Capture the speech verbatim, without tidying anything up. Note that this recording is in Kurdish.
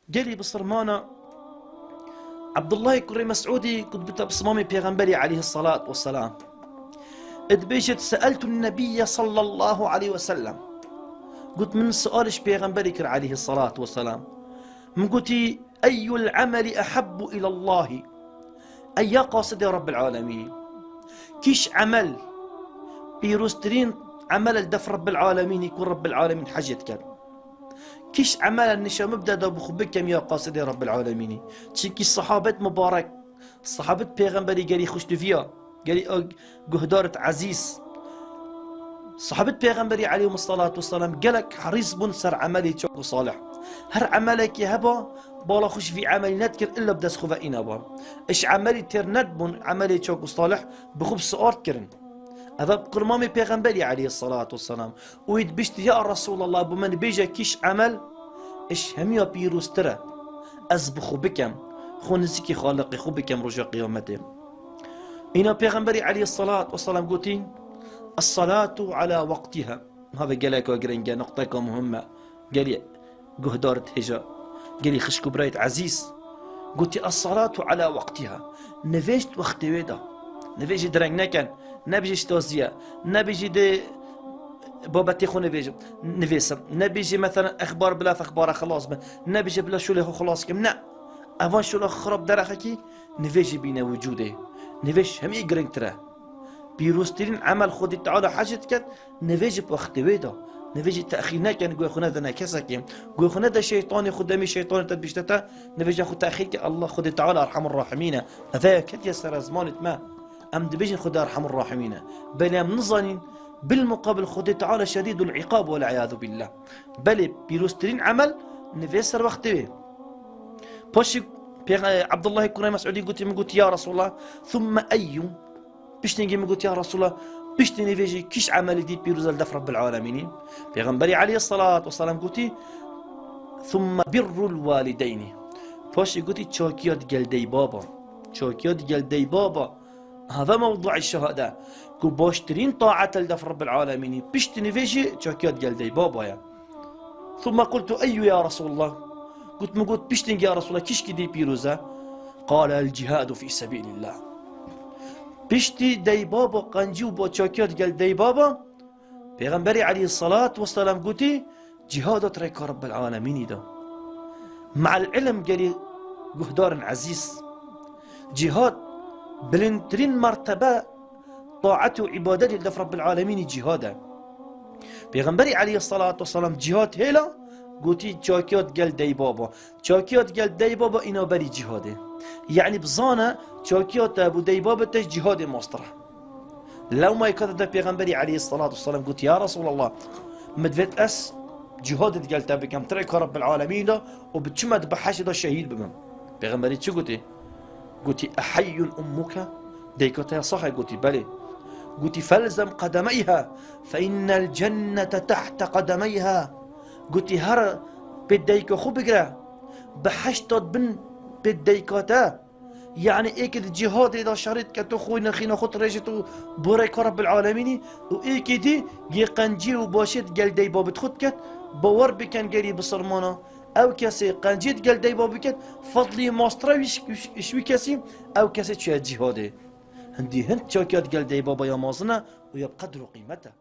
Gelî bisilmana Abdullahê kurê Mesûdî ku dibite bisilmamê Pêxemberî aleyhisselat vesselam. Dibêjit, "Seeltu nebiyye sallallahu aleyhi ve sellem." Got, "Min sual ji Pêxemberî kir aleyhisselat vesselam. Min gotî, eyyul emeli ehebbu ilallahi?" Ey ya qasidê Rabbil Alemînî. Kîş emel, pîroztirîn emel li def Rabbil Alemînî ku Rabbil Alemîn hecê diket. Kîş emel nişan min bide da bi xwe bikem ya qasidê Rabbil Alemînî. Çimkî sahabet mubarek, sahabet pêxemberî gelî xweştiviya, gelî a guhdarit ezîz. Sahabet pêxemberî aleyhimussalatu vesselam gelek herîs bûn ser emelê çak û salih. Her emelekê heba, bala xwe ji vî emelî nedikir, illa bi dest xwe ve îna ba. Iş emelî têr nedibûn, emelê çak û salih bi xwe bi siar dikirin. Eve bi qirmamê pêxemberî aleyhissalatu vesselam. Û wî dibiştî, "Ya Resulallah, bi min bêje kîş emel, iş hemiya pîroztir e. Ez bi xwe bikem, xwe nizîkî Xaliqê xwe bikem roja qiyametê." Îna pêxemberî aleyhissalatu vesselam gotî, "Es-salatu ala waqtiha." Niha ve geleka giring e, nuqteka muhim e. Gelî guhdar dihêja. Gelî xişk û birayt ezîz. Gotî, "Es-salatu ala waqtiha." Nivêj di wextê wê de. Nivêjî direng neken. Nebêjî ji tazî ye. Nebêjî dê babetê xwe nivêjim, nivêsim. Nebêjî, meselen, exbar bila exbara xilas bin. Nebêjî bila şolê xwe xilas kim. Ne. Evan şola xirab derexekî, nivêjî bîne wicûdê. Nivêj hemî giringtir e. Pîroztirîn emel Xwedê Teala hecê diket, nivêjî bi wextê wê de. Nivêjî texîr neken, guhê xwe nedene kesekê. Guhê xwe nede şeytanê xwe, demê şeytanê te dibişte te, nivêja xwe texîr ke, Allah Xwedê Teala Erhamur Rahimîn e. Eve ya ketiye sere zimanê me. Em dibêjin Xwedê Erhamur Rahimîn e. Belê em nizanîn, bilmuqabil Xwedê Teala Şedîdul Îqab, wel iyadu billah. Belê pîroztirîn emel nivê ser wextê wê. Paşî Pêxe-, Abdullahê kurê Mesûdî gotî, min gotî, "Ya Resulallah, thumme eyyu?" Piştî min gotî, "Ya Resulallah, piştî nivêjî kîş emelî dî pîroz e li def Rabbil Alemînî?" Pêxemberî aleyhissalatu vesselam gotî, "Thumme birrul walideyni." Paşî gotî, "Çakiya digel dey baba. Çakiya digel dey baba." Heve mewduî şehade. Ku baştirîn taet e li def Rabbil Alemînî. Piştî nivêjî çakiya digel dey baba ye. Thumme qultu, "Eyyu ya Resulallah?" Got, min got, "Piştî ya Resulallah, kîşkî dî pîroz e?" Qale, "El cihadu fî sebîlillah." Piştî dey baba, qencî û ba çakiya digel dey baba, Pêxemberî aleyhissalatu vesselam gotî, "Cihada di rêka Rabbil Alemînî de." Me'el ilm gelî guhdarên ezîz. Cihad, bilindtirîn mertebe taet û îbadetê li def Rabbil Alemînî cihad e. Pêxemberî aleyhissalatu vesselam cihad hêla, gotî, "Çakiya digel dey baba." Çakiya digel dey baba îna berî cihadê. Yanî bizane, çakiya te bû dey baba te ji cihadê mastir e. Lewma yê kate de Pêxemberî aleyhissalatu vesselam gotî, "Ya Resulallah, min divêt ez cihadê digel te bikim, di rêka Rabbil Alemîn de û biçime di behşê de şehîd bibim." Pêxemberî çi gotî? Gotî, "Eheyyun ummuke?" Dayika te ya sax e? Gotî, "Belê." Gotî, "Felzem qedemeyha, fe innel cennete tehte qedemeyha." Gotî, "Her pê dayika xwe bigire, behşta di bin pê dayika te." Yanî êkê di cihadê de şerê dike, tu xwe nexîna xwe dirêjit û bo rêka Rabbil Alemînî û êkê dî yê qencî û başê digel dey babit xwe diket, bawer bikin gelî bisilmana. Ew kesê qencî digel dey babî ket, fedlî mastre wî ş-, ş-, ji wî kesî, ew kesê çûye cihadê. Hindî hind çakiya digel dey baba ya mezin e û ya bi qedr û qîmet e.